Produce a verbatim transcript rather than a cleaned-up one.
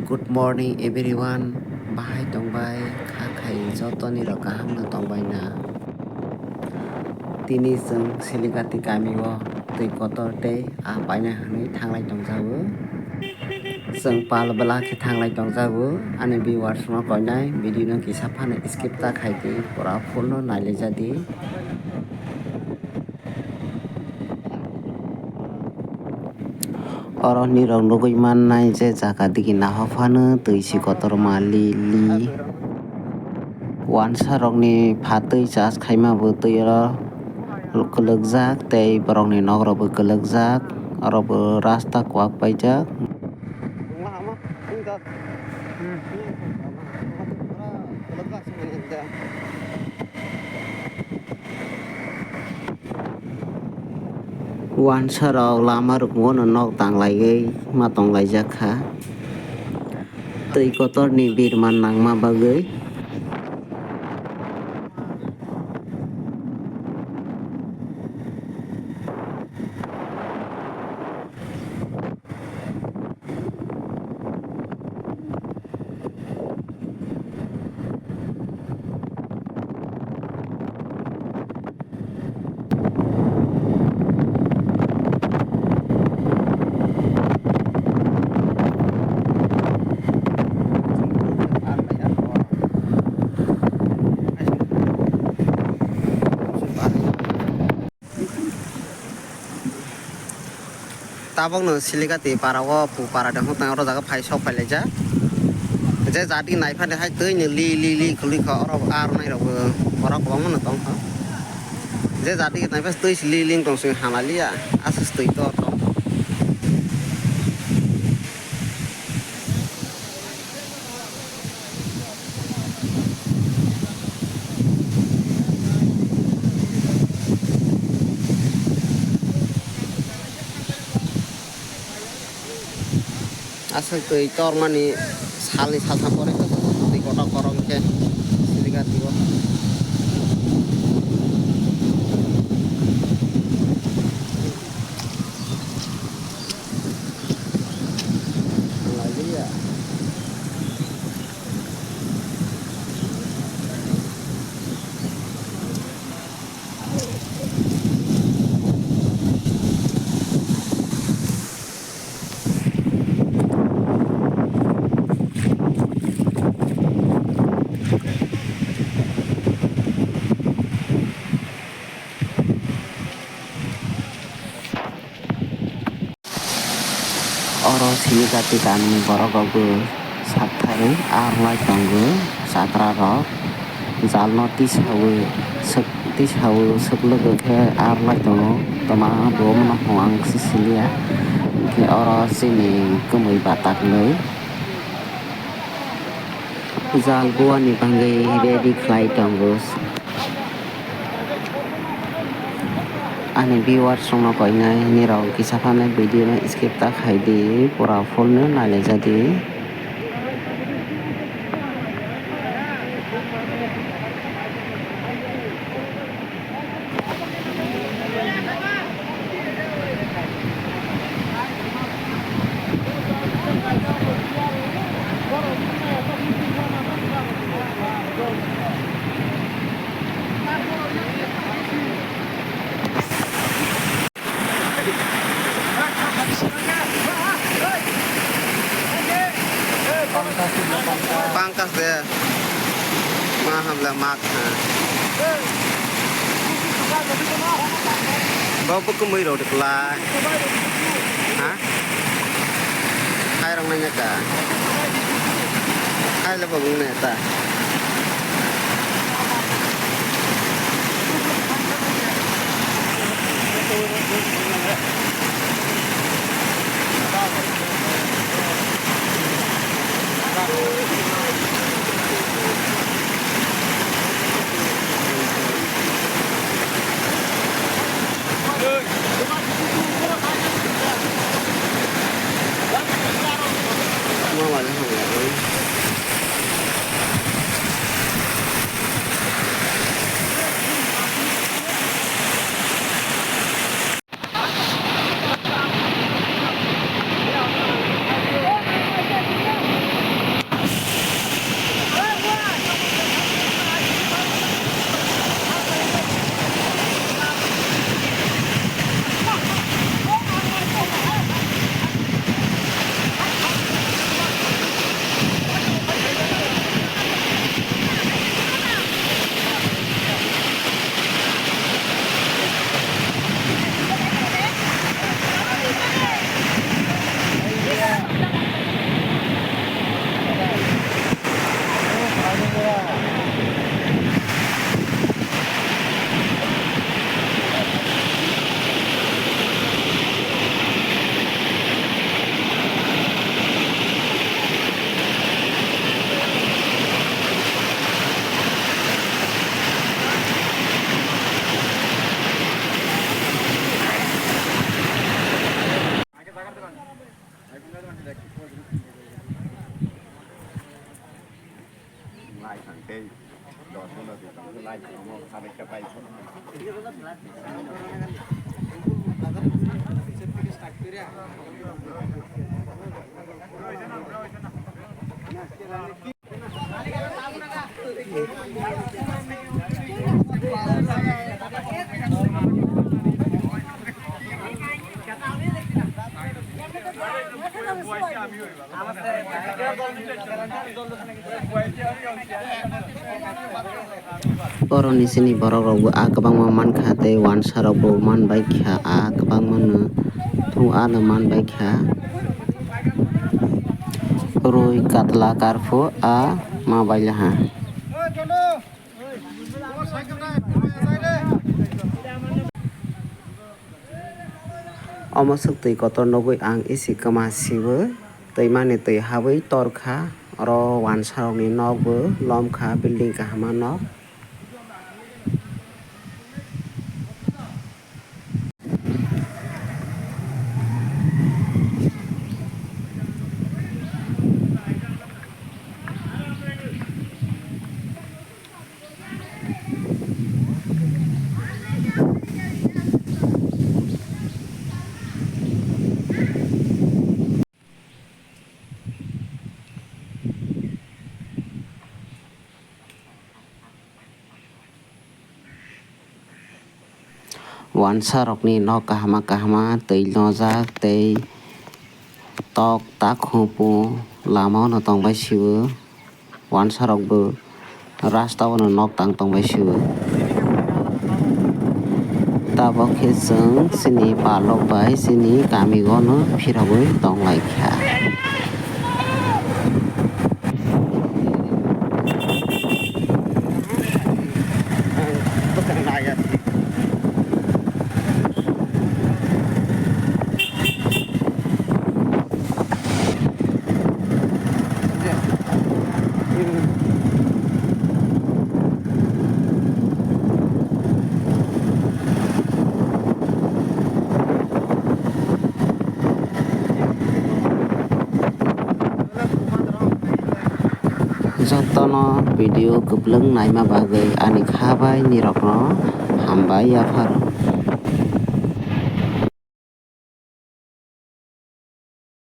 Good morning everyone, bahai tongbai kha khai jotoni rok kaham no tongbai na. Tini chwng Siligati kami o twi kotor tei aa paina hwnwi thanglai tongjago. Chwng pal bwla khe thanglai tongjago. Ani viewers no koinai video no kisa phano skip ta khai di, pura full no nailai ja di. Oro nirok nugwi mannai je jaga digi naha phano twi si kotorma li li. Wansa rokni phatwi charge khaima bo twi oro kwlwkjak tei borokni nok rok bo kwlwkjak, oro bo rasta kwak paijak. Wansa rok lama rukung no nok tanglaiwi ma tonglaijak kha, twi kotor ni birman nangma bagwi. Tabok no Siligati para o pu para de hwnkhe oro jaga phai sok phai laijak. Je jadi naiphani hai twi no li li li kwlwi kha, oro arnai rok bo borok kwbangma no tong kha. Je jadi naiphai twi si li li tong sing hamaliya, aswk twi tor tong. Aswk twi tormani salni salsa pore twi kotor kotor khe Siligati o. Oro Siligati kamini borok rok bo saktharwi arlai tongo, chakra rok jal no tisawi sw-, tisawi swk lwgwi khe arlai tongo, twma bo mano hwnwi ang sisiliya. Hinkhe oro chini kwmwi bataknwi jal buani bagwi ready khlai tongo. Ani viewers rokno koinai nirok kisa phano video no skip ta khaidi, pura full no nailai jadi. Pangkas de. Ma hamla mak ha. Bo bo kwmwi rok de kwlai. Ha? Khairok nai ka. Khaile bo wng nai ta. Boroni chini borok rok bo a kwbangma mankha tei wansa rok bo manbaikha, a kwbangma no thung ano manbaikha. Rwi katla karphu a ma bailaha. Omo swk twi kotor nugwi ang isi kwma siwi twimani twi habwi torkha. Oro wansarokni nokbo lomkha, building kahama nok. Wansa rokni nok kahama kahama twi nojak tei tok takhuk bo lama o no tongbai sio. Wansa rok bo rasta o no nok tang tongbai sio. Tabok khe chwng chini palok bai chini kami o no phirogwi tonglaikha. Jotono video kwplwng naima bagwi ani kha bai nirokno hambai yapharo.